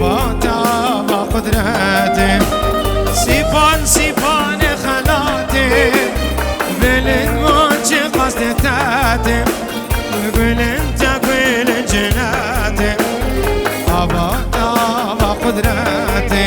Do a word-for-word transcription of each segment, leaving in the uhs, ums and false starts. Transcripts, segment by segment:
Vata va qudretê, sîpan sîpanê xelatê, bilind van çi qastê tetê, bilind te bilind cinetê, a vata va qudretê.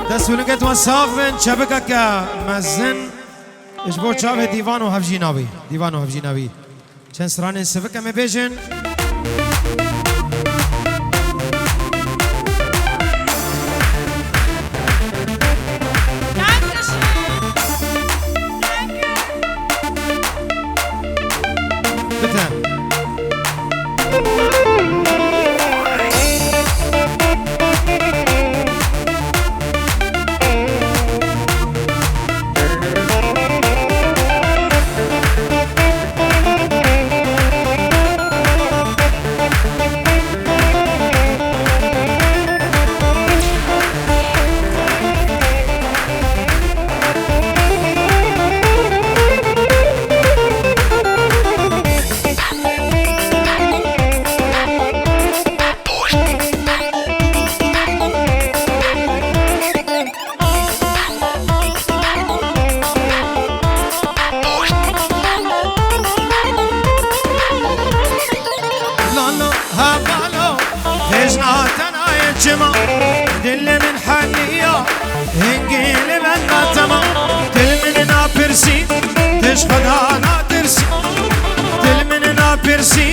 Dest û lingê wan sax bin, çevikeke mezin ji bo çavê dîvan û hevjîna wî. Dîvan û hevjîna wî. Çend stranên sivik em ê bêjin. Bitin. Lalo, ha balo, hêjna tenayê çima, dilê min heliya, hingî li benda tema, dil min napirsî, tij Xweda natirsî, dil min napirsî,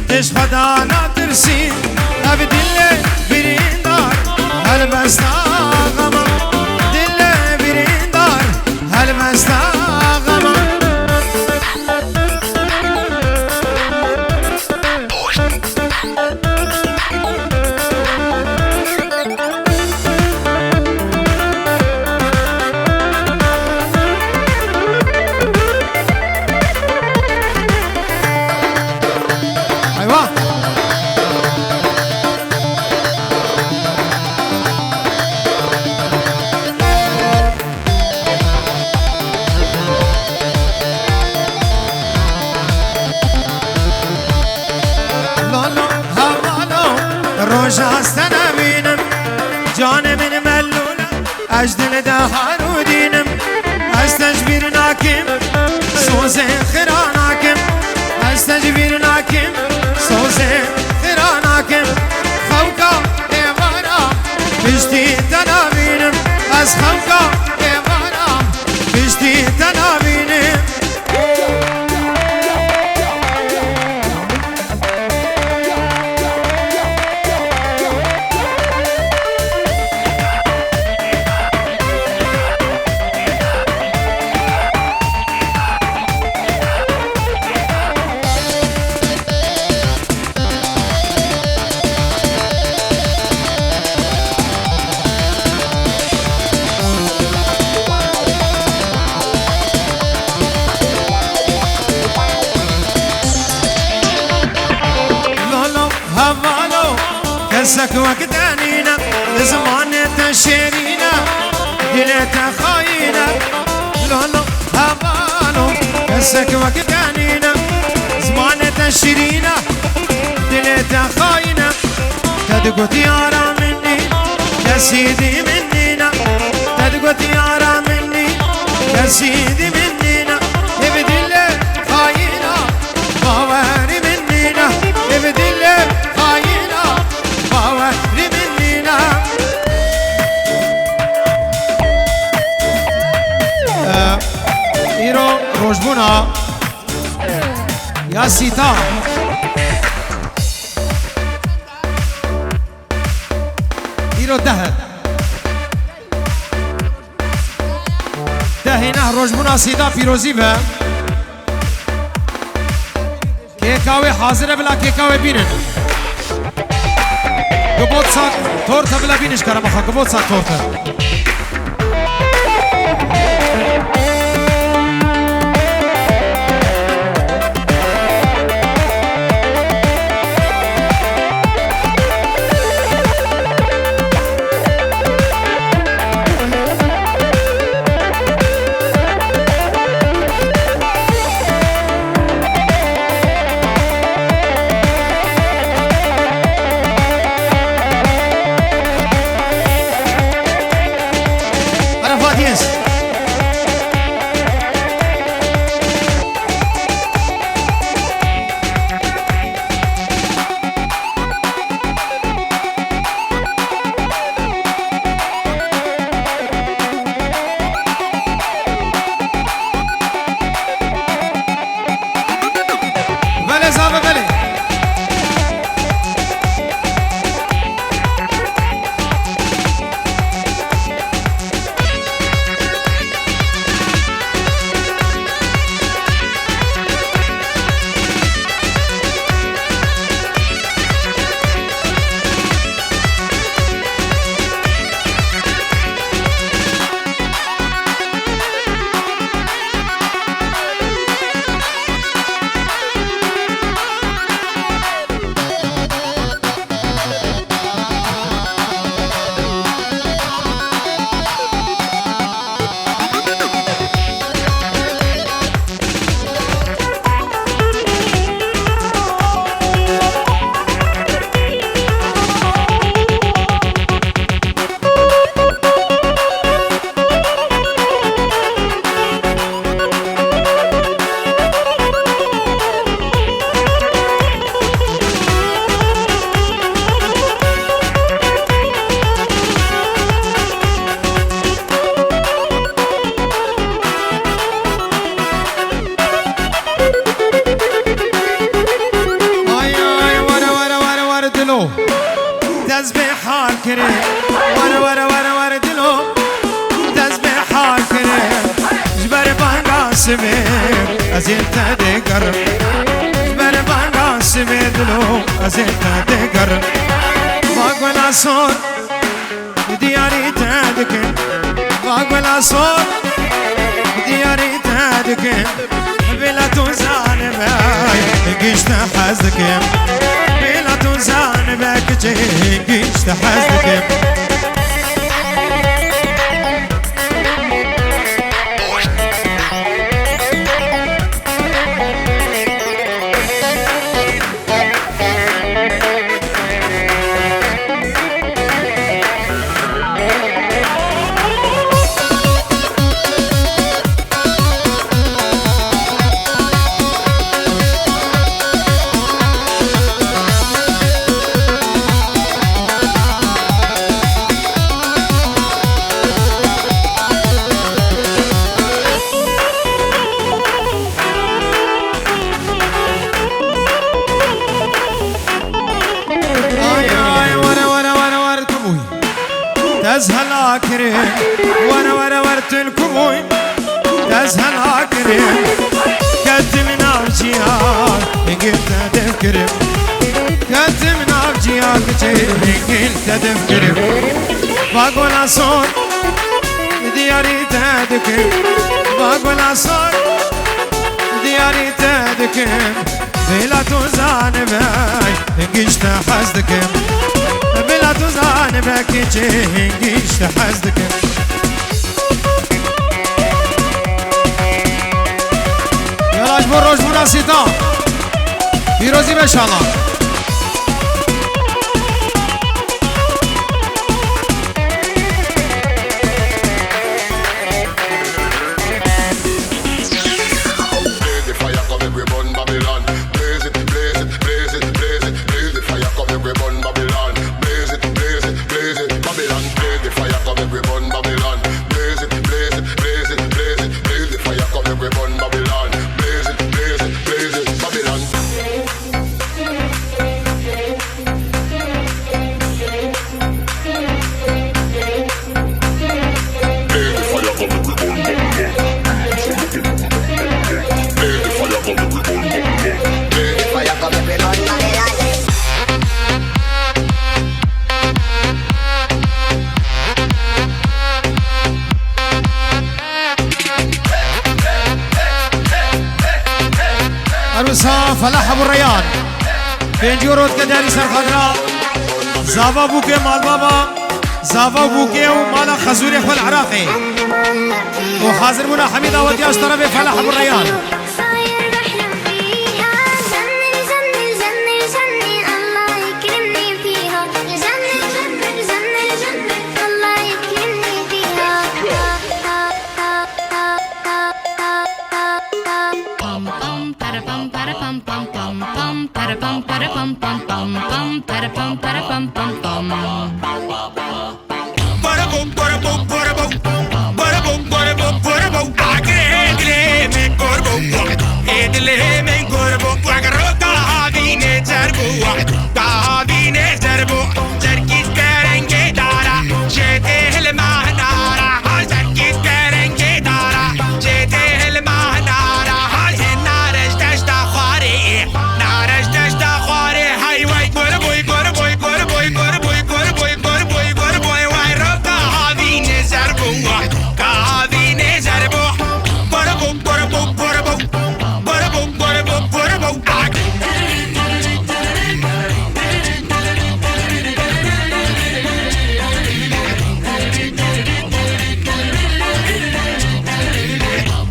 tij Xweda natirsî, ev dilê birîndar, helbesta xema, dilê birîndar, helbesta xema. Eywa! Lalo, ha lalo, roja ez te nebînim, canê min melûl e, ez dil de harûdînim, ez te ji bîr nakim, sozê xira nakim, ez te ji bîr nakim, sozê xira nakim, xewka êvara, piştî te nabînim, ez xewka êvara, piştî te nabînim. Lolo, hevalo, kesek wek te nîne, zimanê te şêrîne, dilê te xayîne. Lolo, hevalo, kesek wek te nîne, zimanê te şîrîne, dilê te xayîne. Te digot yara min nîn, kesî dî min nîne. Te digot yara min nîn, kesî dî min nîne. Ê bi dilê xayîna, bawerî min nîne. Ê bi dilê xayîna, bawerî min nîne. Ee, îro rojbûna ya Sîta. Îro deh e. Dehê neh rojbûna Sîda pîrozî be. Kêka wê hazir e, bila kêka wê bînin. Geburtstag Torte, bila bînin ji kerema xwe, Geburtstag Torte. Arafat Yens. Belê zave belê. Ay, ay, were, were, were, were, dilo. Dest bê hal kirin. Were, were, were, were, dilo. Dest bê hal kirin. Ji ber banga simê ez ê te digerim. Ji ber banga simê dilo ez ê te digerim. Va gula sor. Diyarî te dikim, va gula sor, diyarî te dikim. Bila tu zanibe, giş te hez dikim. Bila tu zanibe, kiçik giş te hez dikim. Ay, ay, were, were, were, were, tu bûyî. Te ez hela kirin. Were, were, were, tu li ku bûyî. Te ez hela kirin. Ketim nav ciya, hingil te dev kirim. Ketim nav ciya, kiçê hingil te dev kirim. Va gula sor, diyarî te dikim. Va gula sor, diyarî te dikim. Bila tu zanibe, giş te hez dikim. Bila tu zanibe, kiçê giş te hez dikim. Yala ji bo rojbûna Sîta. Pîrozî be şala. Blaze the fire, come make we burn Babylon. Blaze it, blaze it, blaze it, blaze it, blaze the fire, come make we burn Babylon. Blaze it, blaze it, blaze it, Babylon. Blaze the fire, come make we burn Babylon. Blaze it, blaze it, blaze it, blaze it, blaze the fire, come make we burn Babylon. Blaze it, blaze it, blaze it, Babylon. Felah Ebu Reyhan. Pêncî euro dike diyarî ser xatira Zava Bûkê, malbaba Zava Bûkê û mala Xezûrê xwe li Iraqê. Û hazir bûna Hemîd Awetiya ji terefê Felah Ebu Reyhan.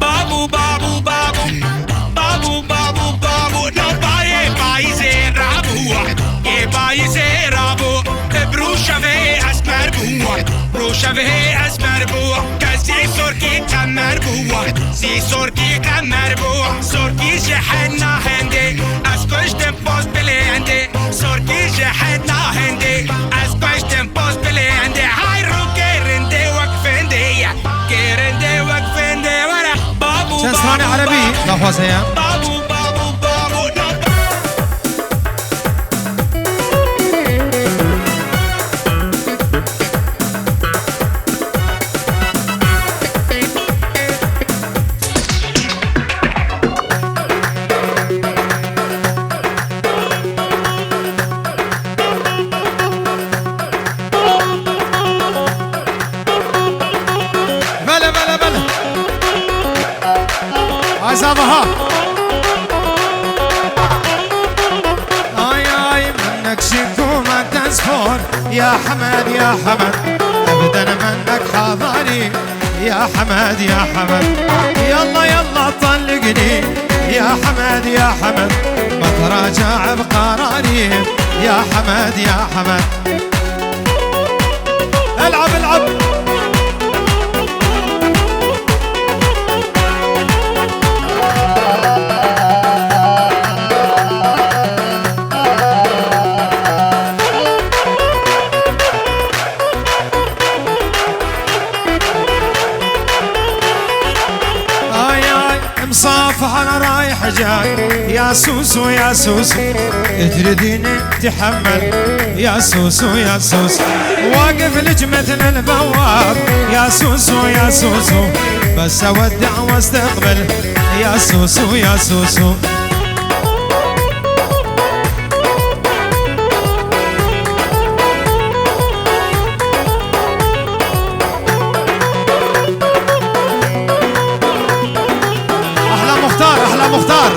Babu, babu, babu. Babu, babu, babu, no bayê payîzê rabû. Yê payîzê rabû. Bi rûşevê esmer bû. Rûşevê esmer bû. Kesî sorkî qemer bû. Zî sorkî qemer bû. Sorkî ji hena hende. Ez kuştim poz bilê hende. Sorkî ji hena hende. Ez kuştim poz bilê hende. Hay rûkê rindê wek fendê ye. Kê rindê wek fendê were. Babu, Çend stranê babu, erebî babu. Daxwaz heye? Babu, babu, babu, no. Bele, bele, bele. Ay Zava ha. Ay, ay, minek ji ku me dest xwar. Ya Hemed, ya Hemed. Ebden minek hazarî. Ya Hemed, ya Hemed. Yalla, yalla, talligni. Ya Hemed, ya Hemed. Matraca ev qararî. Ya Hemed, ya Hemed. العب، العب. آی، آی. مصافحة أنا رايح جاي، يا سوسو، يا سوسو، اترديني تحمل، يا سوسو، يا سوسو. واقف لك مثل البواب، يا سوسو، يا سوسو، بس أودع واستقبل، يا سوسو، يا سوسو. أحلى مختار، أحلى مختار.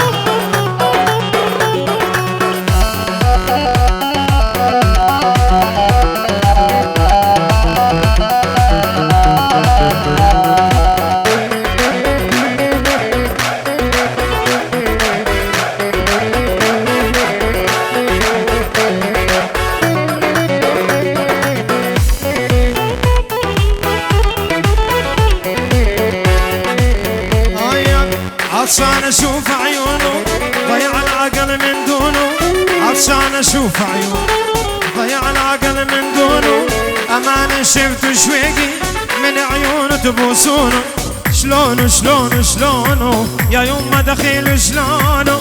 عطشان أشوف عيونه، ضيع العقل من دونه. عطشان أشوف عيونه، ضيع العقل من دونه. أمان شفت شويقي من عيونه تبوسونه. شلونه، شلونه، شلونه، يا يما دخيل شلونه.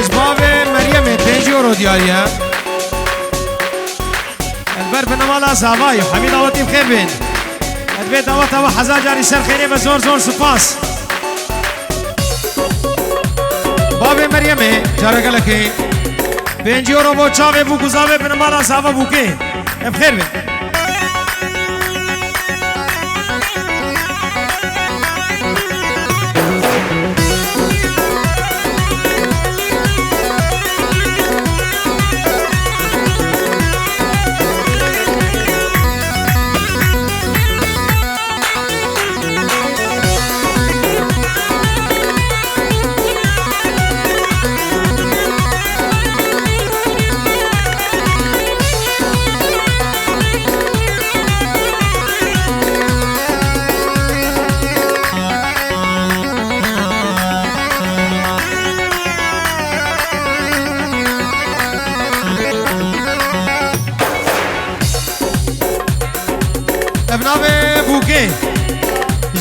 Ji bavê Meryemê pêncî euro diyarî ye. Li ber binamala Zavayê, Hemîd Awetî bi xêr bên. Ez vê daweta we hezar carî ser xêrê be, zor zor spas. Bavê Meryemê, caragelekê, pêncî euro bo çavê bûk û zavê binamala Zava Bûkê. Em xêr bin.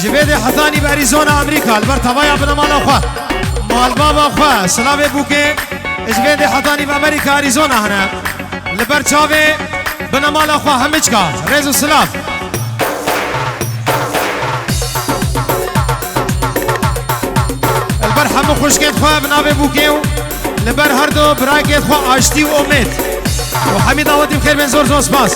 Ji vê dê hetanî bi Arizona, Amerîka, li ber tevaya binemala xwe, malbava xwe, silavê bûkê, ji vê dê hetanî bi Amerîka, Arizona hene. Li ber çavê binemala xwe hemiçka, rêz û silav. Li ber hemû xwişkên xwe bi navê bûkê û li ber her du birakê xwe aştî û omêd. û hemî dawetî bi xêr bên, zor zor spas.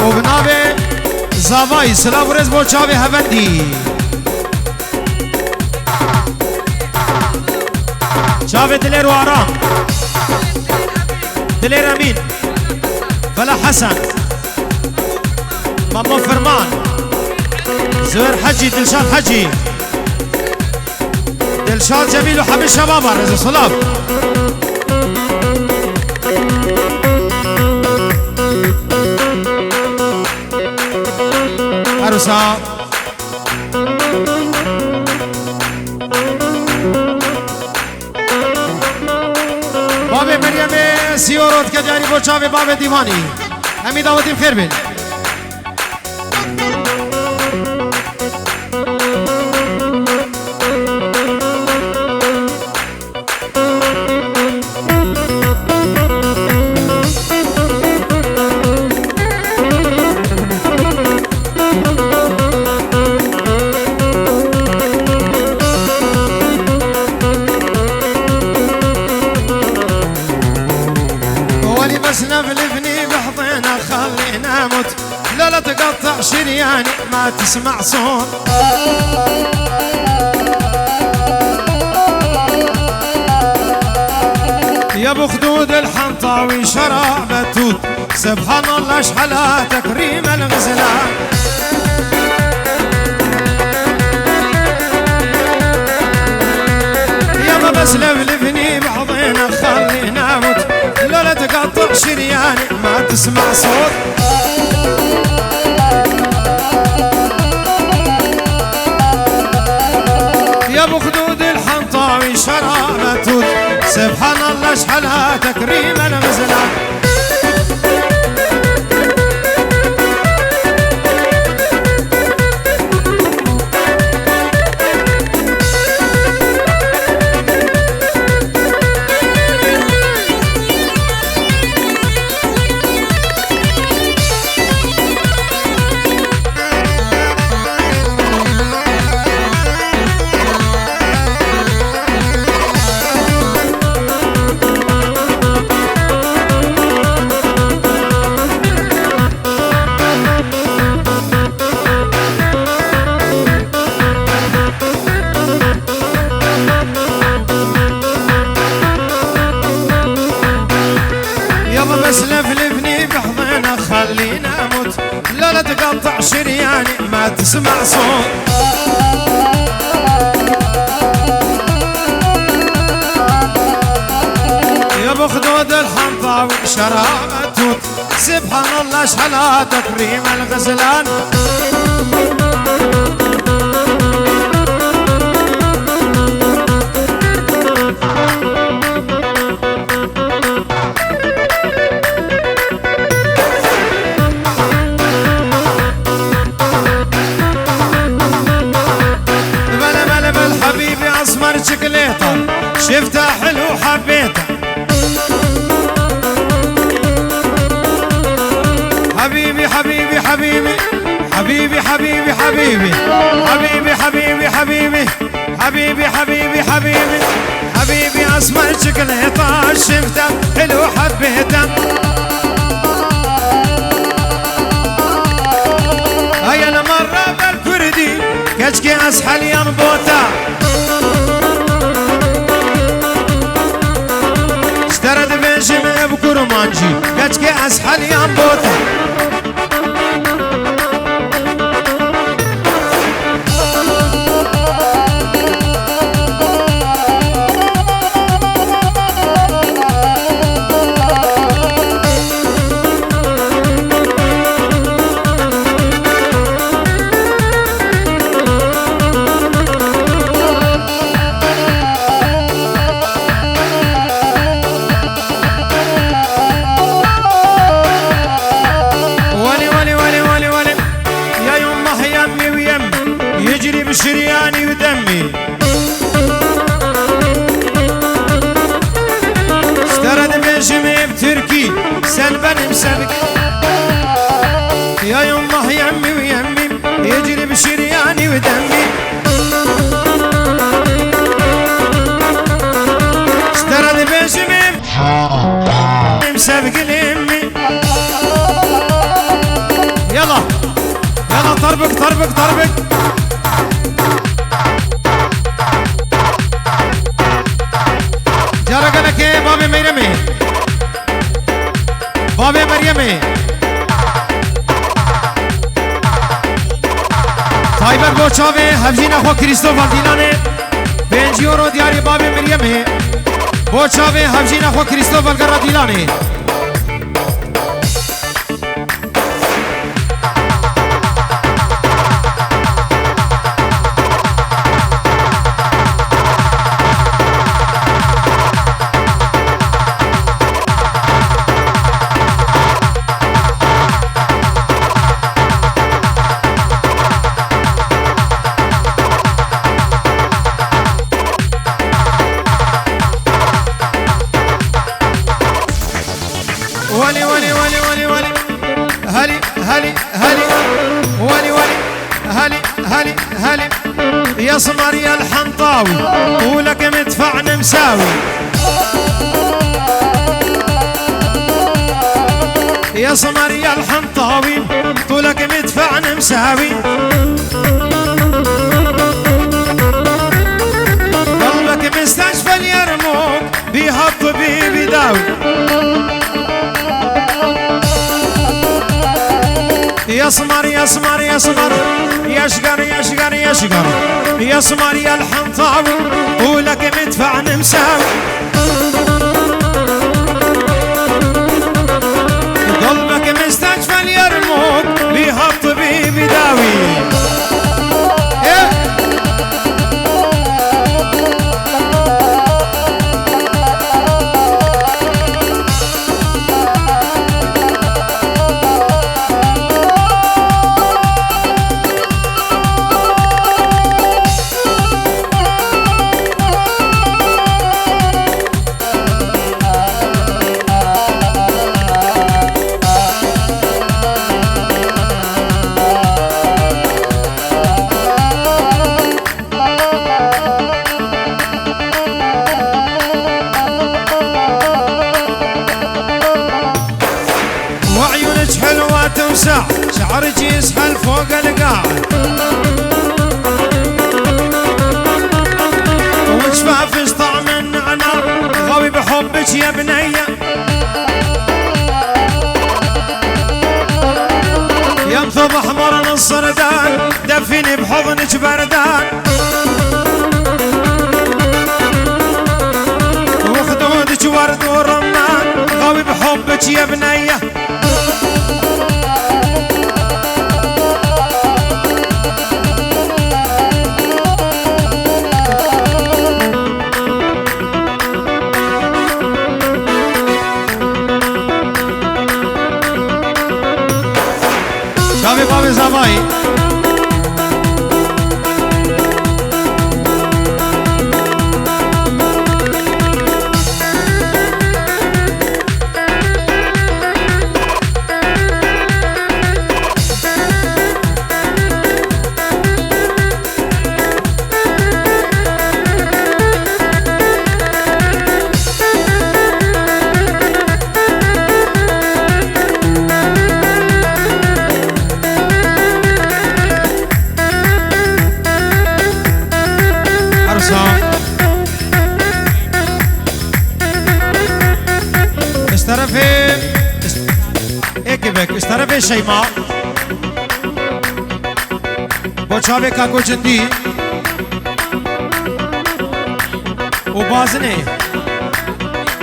Û bi navê Zavayî, silav û rêz bo çavê Hevendî. Çavê Dilêr û Aram. Dilêr Emîn. Fela Hesen. Mamo Ferman. Zuher Hecî, Dilşad Hecî. Dilşad Cemîl û Hemî Şebaba, rêz û silav. Her wisa. Bavê Meryemê sî euro dike diyarî bo çavê bavê Dîvanî. Hemî dawetî bi xêr bên. ولي بس نفلفني بحضنك خليني اموت. لا لا تقطع شرياني ما تسمع صوت. يا ابو خدود الحنطاوي شرع بتوت. سبحان الله شحال تكريم الغزلان. يابا بس لفلفني بحضنك خليني اموت. لو لا تقطع شرياني ما تسمع صوت. يا ابو خدود الحنطاوي شرع بتوت. سبحان الله شحال تكريم الغزلان. يابا بس لفلفني بحضنك خليني اموت. لا لا تقطع شرياني ما تسمع صوت. يا ابو خدود الحنطاوي شرع بتوت. سبحان الله شحال تكريم الغزلان. بلا بلا بلا حبيبي اسمر شكليطة. شفتها حلو حبيتها. حبيبي حبيبي حبيبي. حبيبي حبيبي حبيبي. حبيبي حبيبي حبيبي. حبيبي حبيبي حبيبي. حبيبي اسمر شكليطة شفتها حلو حبيتها. هيا المرة بالكردي. كشكي اسحل ينبوتا. اشترى دبيجي من بكرمانجي. كشكي اسحل ينبوتا. Ya yumma yemmi ve yemmi, yecri bi şiriyani ve demmi. Stara de bejimim, em sevgilim mi? Yala, yala tarbık, tarbık, tarbık. Cara gelekê babê Meyremê. Babê Meryemê. Taybet bo çavê hevjîna xwe Krîstofa Dîlanê. Pêncî euro diyarî babê Meryemê. Bo çavê hevjîna xwe Krîstofa Gera Dîlanê. Welî, welî, welî, welî, welî. Helî, helî, helî. Welî, welî. Helî, helî, helî. يا سمر يا الحنطاوي، طولك مدفع نمساوي. يا سمر يا الحنطاوي، طولك مدفع نمساوي. قلبك مستشفى اليرموك، بيها الطبيب يداوي. يا سمر، يا سمر، يا سمر، يا شقر، يا شقر، يا شقر. يا سمر يا الحنطاوي، طولك مدفع نمساوي. قلبك مستشفى اليرموك، بيها الطبيب يداوي. إيه. وعيونك حلوة توسع، شعرك يسحل فوق القاع. وشفافك طعم النعناع، غاوي بحبك يا بنية. يا مثوب أحمر من الصردان، دفيني بحضنك بردان. وخدودك ورد ورمان، غاوي بحبك يا بنية. Çavê bavê zavayê. Arsa. Ji terefê, ji, êkê vek, ji terefê Şeyma. Bo çavê Kako Cindî û Bazinê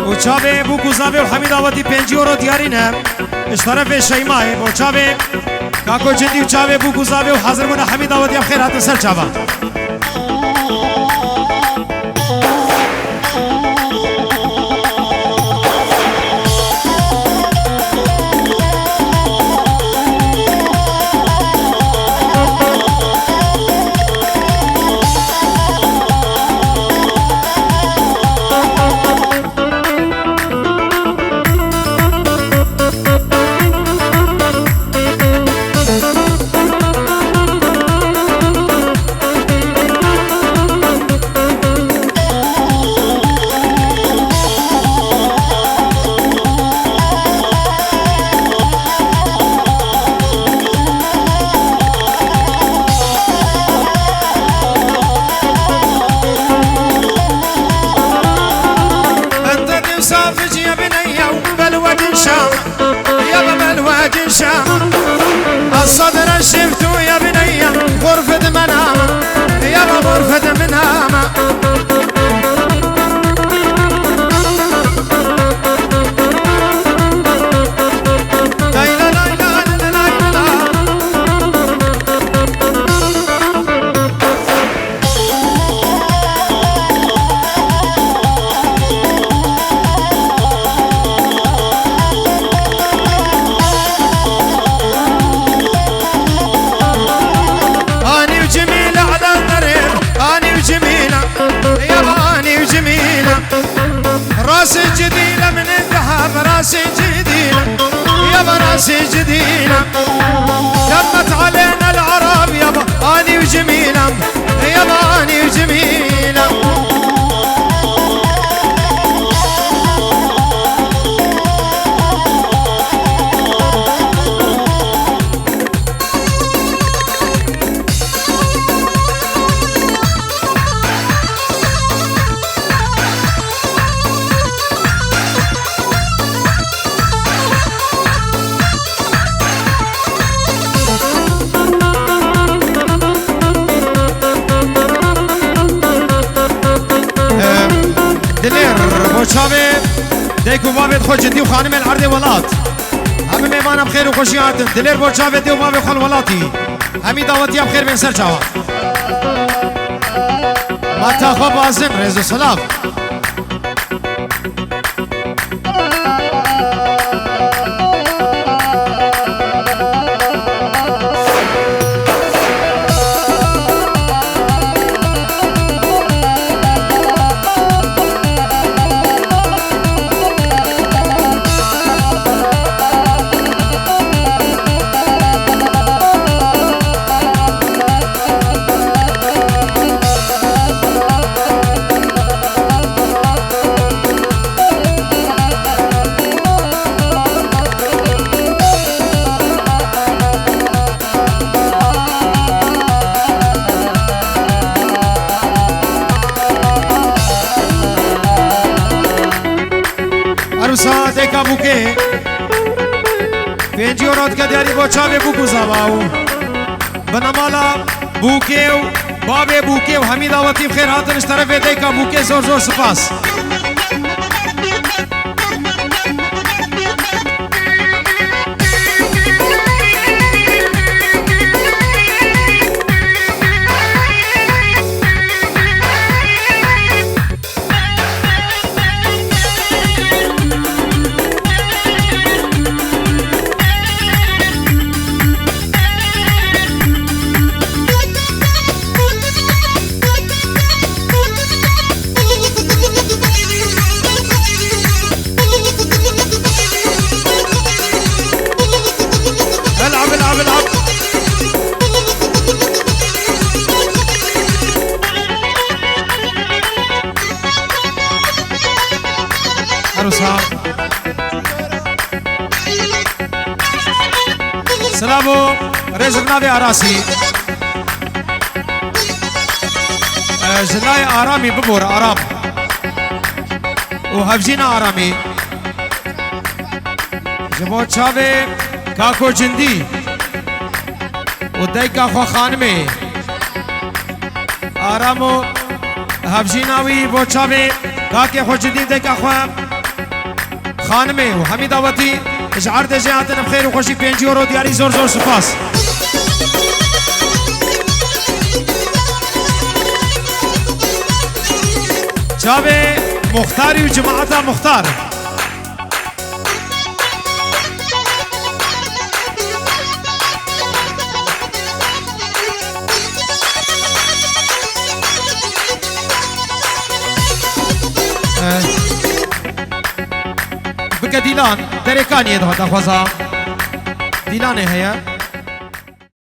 û çavê Bûk û Zavê û Hemîd Awatî pêncî euro diyarî ne. Ji terefê Şeymayê bo çavê Kako Cindî û çavê Bûk û Zavê û hazir bûne Hemîd Awatî, em xêr hatin ser çavan. شام. الصدر شفت يا بنية، غرفة منامة، يا غرفة منامة. أني وجميلة على الطريق، أني وجميلة، يا أني وجميلة. راسي جديلة من الذهب، راسي جديلة، يابا راسي جديلة. دمت علينا العرب يابا، أني وجميلة، يابا أني وجميلة. Dilêr, bo çavê dayk û bavê xwe cidî û xanimên erdê welat. Hemî mêvana bi xêr û xweşî hatin. Dilêr bo çavê dê û bavê xwe li welatî. Hemî dawetiya bi xêr bên ser çawa. Mata xwe bazin, rêz û silav. Arsa deka bûkê. Pêncî euro dike diyarî bo çavê bûk û zava û binamala bûkê û bavê bûkê û hemî dawetî bi xêr hatin ji terefê dayka bûkê, zor zor spas. العب، العب، العب. عروسة. Silavo, rêz bi navê Arasî. E, ji layê Aramî bibor, Aram. Û hevjîna Aramî. Ji bo çavê Kako Cindî û dayka xwe xanimê. Aram û hevjîna wî bo çavê kakê xwe Cindî, dayka xwe xanimê û hemî dawetî ji erdê jê hatine bi xêr û xweşî pêncî euro diyarî, zor zor spas. Çavê Muxtarî û cemaeta Muxtar. Eh, bike dîlan, derê kaniyê dihat daxwaza. Dîlanê heye.